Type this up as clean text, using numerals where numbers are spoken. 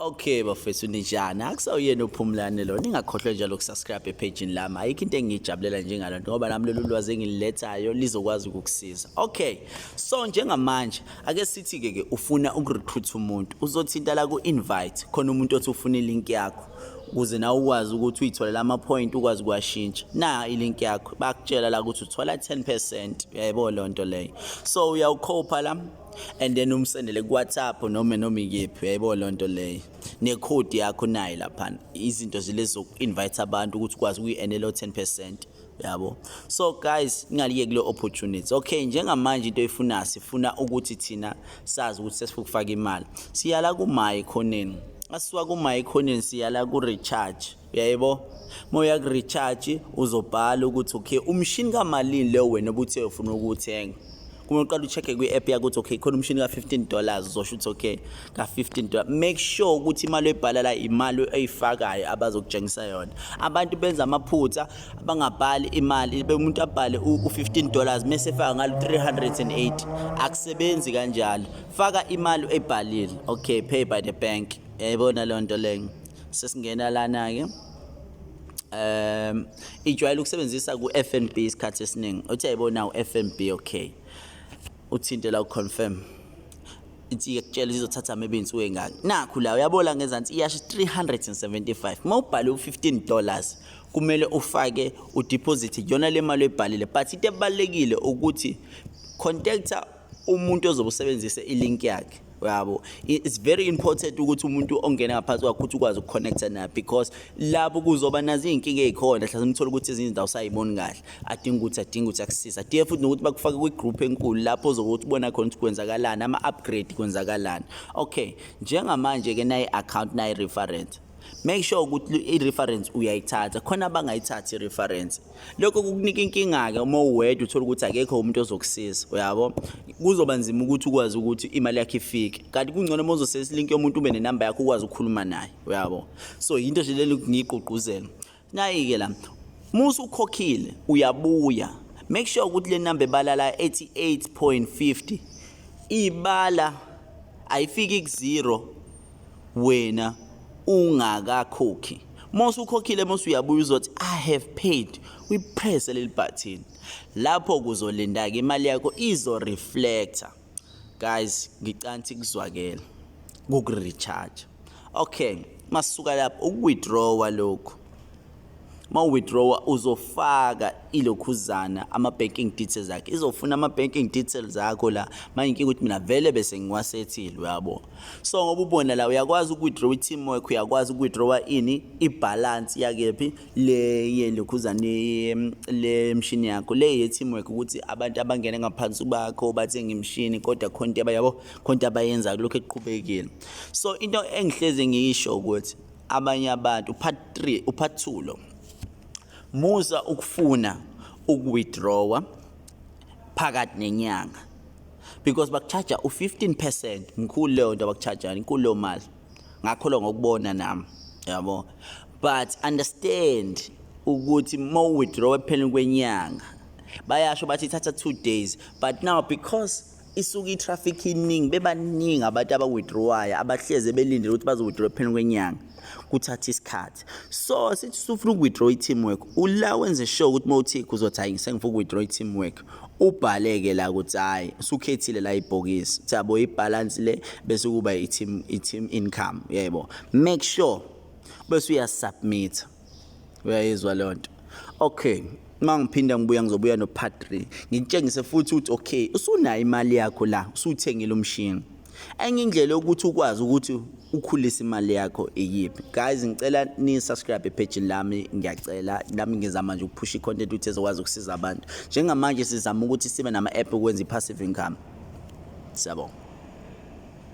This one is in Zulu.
Okay bafethu, ninjani? Akusawuyena uPhumlane lo. Ningakhohlwa njalo ukusubscribe ephejini lami. Ayikho into engiyijabulela njengalonto ngoba nami lolu lwazi engililethayo lizokwazi ukukusiza. Okay, so njengamanje ake sithi ke ke ufuna ukurecruit umuntu, uzothinta la ku-invite khona umuntu othi ufuna ilink yakho ukuze nawe ukwazi ukuthi uyitholele ama-point, ukwazi ukuwashintsha. Na ilink yakho bakutshela la ukuthi uthola 10%, uyayibona leyo nto leyo. So uyawukhopha la and then umsendele ku-WhatsApp noma ikephi, uyayibona leyo nto leyo. Nekhodi yakho nayo laphana, izinto zilezi zoku-invite abantu ukuthi ukwazi ukuyi-enela 10%, yabo. So guys, ningaliyeki le opportunity. Okay, njengamanje into oyifunayo, sifuna ukuthi thina sazi ukuthi sesifuna ukufaka imali, siyala ku-my khoneni. Asisuka ku-my khoneni, siyala ku-recharge, uyayibo. Uma uya ku-recharge, uzobhala ukuthi okay, umshini kamalini leyo wena obuthe ufuna ukuwuthenga. Kumele uqale ucheck-e kwi-app yakho ukuthi okay, khona umshini ka-$15, uzosho ukuthi okay, ka-$15. Make sure ukuthi imali oyibhala la imali oyifakayo abazokutshengisa yona. Abantu benza amaphutha, bangabhali imali, umuntu abhale u-$15 mese efaka ngalo 380. Akusebenzi kanjalo, faka imali oyibhalile. Okay, pay by the bank, yayibona leyo nto leyo. Sesingena lana-ke, ijwayele ukusebenzisa ku-FNB isikhathi esiningi. Uthi yayibona u-FNB, okay, uthinte la uconfirm, ithi iyakutshela izothatha maybe insuku ey'ngaki. Nakhu la uyabona ngezansi iyasho 375. Uma ubhale u-$15, kumele ufake udeposit yona le mali oyibhalile. But into ebalulekile ukuthi contacta umuntu ozobe usebenzise ilink yakhe, uyabo. It's very important ukuthi umuntu ongena ngaphansi kwakho ukuthi ukwazi ukuconnecta naye, because labo kuzoba nazo iy'nkinga ey'khona. Mhlawumbe uthole ukuthi ezinye izindawo usayiboni kahle, adinga ukuthi akusize, adinge futhi nokuthi bakufake kwi-group enkulu lapho ozokuthi ubona khona ukuthi kwenzakalani, ama-upgrade kwenzakalani. Okay, njengamanje-ke nayi i-account, nayi i-reference. Make sure ukuthi i-reference uyayithatha. Khona abangayithathi i-reference, lokho kukunika inkinga-ke. Uma uwedwa, uthole ukuthi akekho umuntu ozokusiza, uyabo, kuzoba nzima ukuthi ukwazi ukuthi imali yakho ifike. Kanti kungcono uma uzosebenzisa ilink yomuntu, ube nenamba yakho, ukwazi ukukhuluma naye, uyabo. So yinto nje leli ngiyigqugquzela. Nayi-ke la, musu ukhokhile, uyabuya, make sure ukuthi le namba ebala la 88.50 ibala ayifiki ku-zero wena ungakakhokhi. Mose ukhokhile, mose uyabuya, uzothi "I have paid", uyipresse leli button. Lapho kuzolinda-ke imali yakho izo-reflecta. Guys, ngicanthi kuzwakela kuku-recharge. Okay, masisuka lapho, uku-withdrawa lokhu. Uma withdrawa, uzofaka ilokhuzana ama-banking details akhe, izofuna ama-banking details akho la. Manje inkinga ukuthi mina vele bese ngiwasethile, uyabo. So ngoba ubona la, uyakwazi uku-withdraw i-teamwork, uyakwazi uku-withdrawa ini, ibalance yakephi le yelokhuzane le mshini yakho le ye-teamwork, ukuthi abantu abangene ngaphansi bakho bathenga imishini, kodwa khona into yabo, khona into abayenzayo, lokhu ekuqhubekile. So into engihlezi ngiyisho ukuthi abanye abantu, part 3, upart 2 lo, musa ukufuna ukuwithdrawa phakathi nenyanga because bakucharge u15%. Mkhulu leyo nto abakucharge, inkulu leyo mali, ngakholwa ngokubona nami, yabo. But understand ukuthi uma withdraw ekupheleni kwenyanga, bayasho bathi ithatha 2 days, but now because isuke i-traffic iningi, bebaningi abantu aba-withdrawayo, abahleze belindele ukuthi bazo-withdraw ekupheleni kwenyanga, kuthatha isikhathi. So sithi usufuna uku-withdraw i-teamwork, ula wenze sure ukuthi uma uthi uzothi hayi, sengifuna uku-withdraw i-teamwork, ubhaleke la ukuthi hayi, usukhethile la ibhokisi, uthi yabo ibalance le, bese kuba i-team income, yebo. Make sure bese uyasubmit, uyayizwa leyo nto. Okay, uma ngiphinda ngibuya, ngizobuya no part 3, ngikutshengise futhi ukuthi okay, usunayo imali yakho la, usuthengile umshini, enye indlela yokuthi ukwazi ukuthi ukhulise imali yakho iyiphi. Guys, ngicela ni subscribe epage lami, ngiyacela. Nami ngizama nje ukuphusha i-content ukuthi ezokwazi ukusiza abantu. Njengamanje sizama ukuthi sibe nama app ukwenza i-passive income. Siyabonga.